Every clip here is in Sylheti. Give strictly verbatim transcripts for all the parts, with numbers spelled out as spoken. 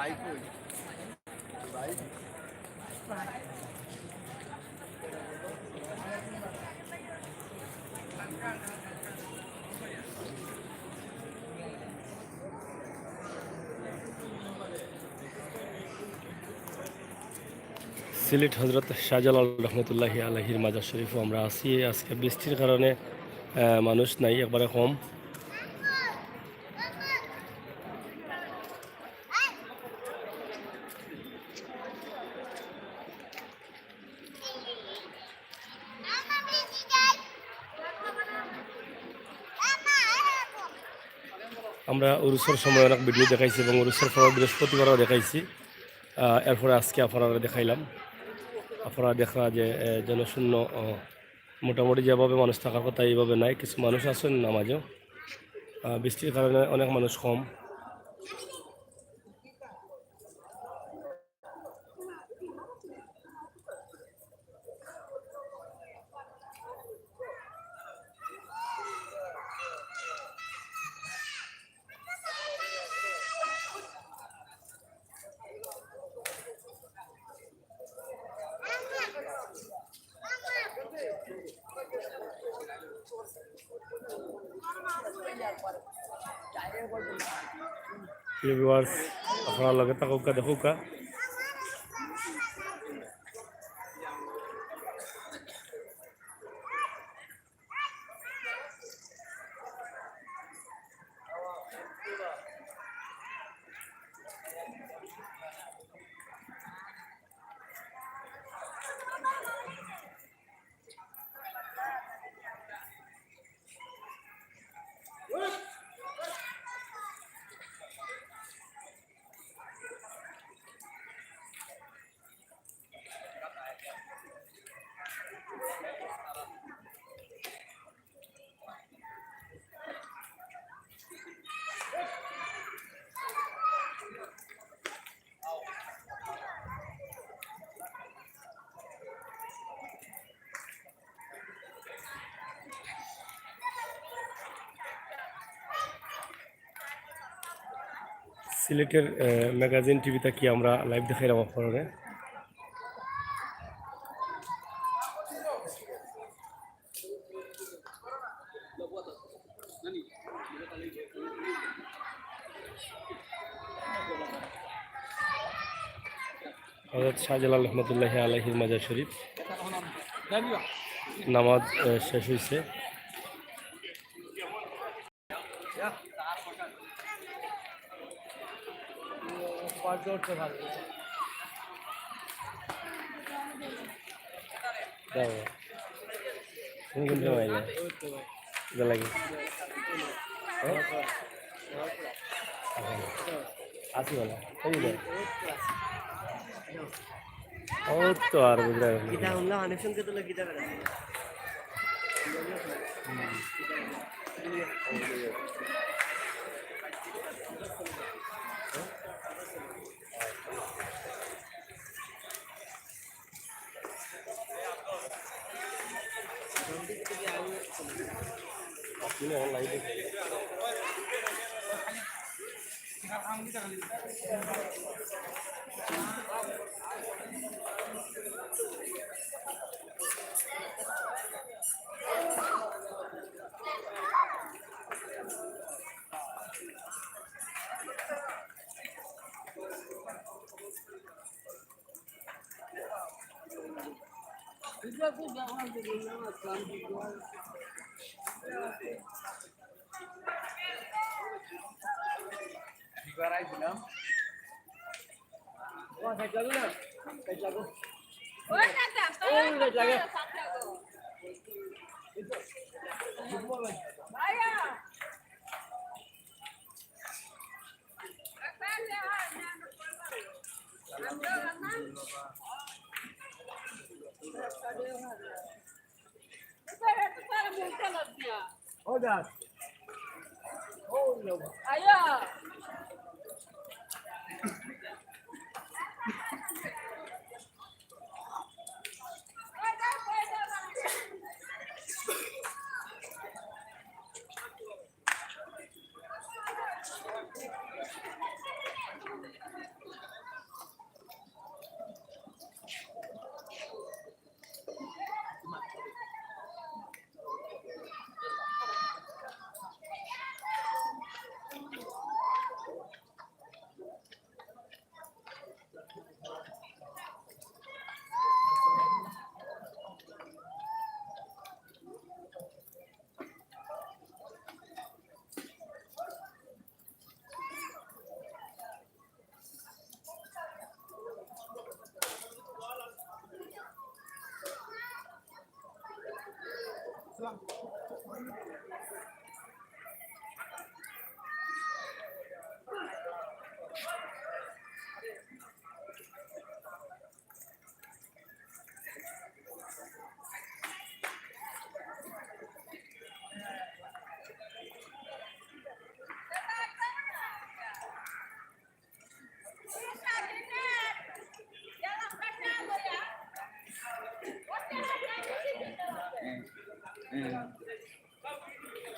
সিলেট হজরত শাহজালাল রহমতুল্লাহি আলাইহির মাজার শরীফও আমরা আছি। আজকে বৃষ্টির কারণে, আহ, মানুষ নাই, একবারে কম। আমরা উরুসর সময় অনেক ভিডিও দেখাইছি এবং উরুসর পর বৃহস্পতিবারও দেখাইছি। আহ, এরপরে আজকে আপনারারে দেখাইলাম। আপনারা দেখরা যে, আহ, জনশূন্য, আহ, মোটামুটি যেভাবে মানুষ থাকার কথা এইভাবে নাই, কিছু মানুষ আছেন নামাজও। আহ, বৃষ্টির কারণে অনেক মানুষ কম। প্রিয় ভিউয়ার্স, আপনারা লগে থাকউক্কা, দেখউক্কা। সিলেটের, আহ, ম্যাগাজিন টিভি থাকি আমরা লাইভ দেখাইলাম আপনারারে। হযরত শাহজালাল রহমতুল্লাহি আলাইহির মাজার শরীফ নামাজ, আহ, শেষ হইছে। যাও। তুমি কোন সময় আইলে? এটা লাগে। হ্যাঁ? আছি বলো। এই যে। ও তো আর বুঝলাম না। গীতা শুনলাম, অনেক শুনতে তো গীতা বেড়াচ্ছে।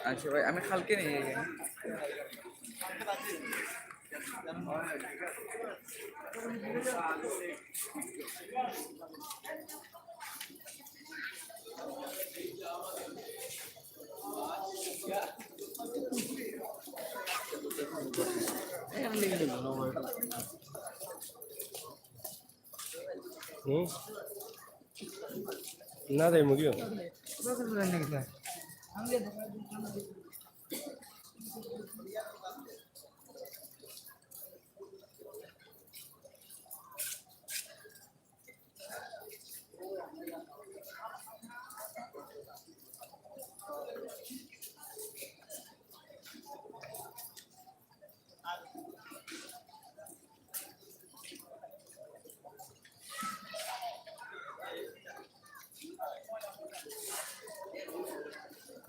আচ্ছা ভাই, আমি কালকে নিয়ে যাই। হুম? না দেয় মুগিও।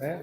হ্যাঁ।